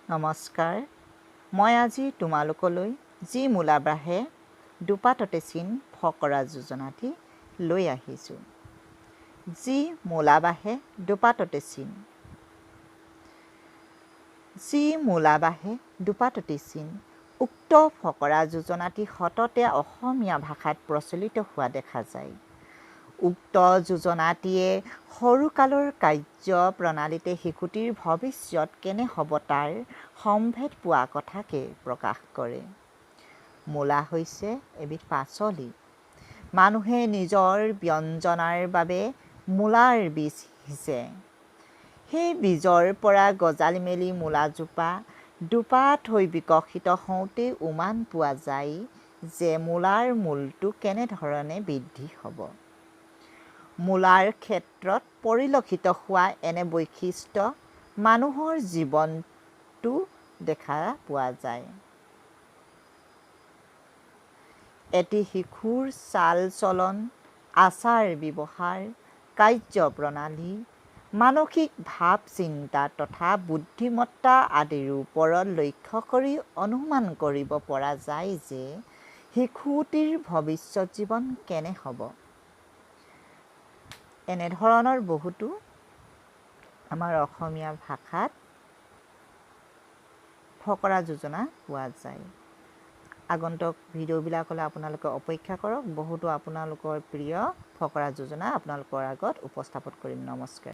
নমস্কাৰ। মই আজি তোমালোকলৈ "যি মূলা বাঢ়ে দুপাততে চিন" ফকৰা যোজনাটি লৈ আহিছোঁ। যি মূলা বাঢ়ে দুপাততে চিন। যি মূলা বাঢ়ে দুপাততে চিন, উক্ত ফকৰা যোজনাটি সততে অসমীয়া ভাষাত প্ৰচলিত হোৱা দেখা যায়। উক্ত যোজনাটিয়ে সৰুকালৰ কাৰ্য প্ৰণালীতে শিশুটিৰ ভৱিষ্যত কেনে হ'ব তাৰ সম্ভেদ পোৱা কথাকে প্ৰকাশ কৰে। মূলা হৈছে এবিধ পাচলি। মানুহে নিজৰ ব্যঞ্জনাৰ বাবে মূলাৰ বীজ সিঁচে। সেই বীজৰ পৰা গজালি মেলি মূলাজোপা দুপাত হৈ বিকশিত হওঁতেই উমান পোৱা যায় যে মূলাৰ মূলটো কেনেধৰণে বৃদ্ধি হ'ব। মূলাৰ ক্ষেত্ৰত পৰিলক্ষিত হোৱা এনে বৈশিষ্ট্য মানুহৰ জীৱনতো দেখা পোৱা যায়। এটি শিশুৰ চাল চলন, আচাৰ ব্যৱহাৰ, কাৰ্য প্ৰণালী, মানসিক ভাৱ চিন্তা তথা বুদ্ধিমত্তা আদিৰ ওপৰত লক্ষ্য কৰি অনুমান কৰিব পৰা যায় যে শিশুটিৰ ভৱিষ্যত জীৱন কেনে হ'ব। এনেধৰণৰ বহুতো আমাৰ অসমীয়া ভাষাত ফকৰা যোজনা পোৱা যায়। আগন্তুক ভিডিঅ'বিলাকলৈ আপোনালোকে অপেক্ষা কৰক। বহুতো আপোনালোকৰ প্ৰিয় ফকৰা যোজনা আপোনালোকৰ আগত উপস্থাপন কৰিম। নমস্কাৰ।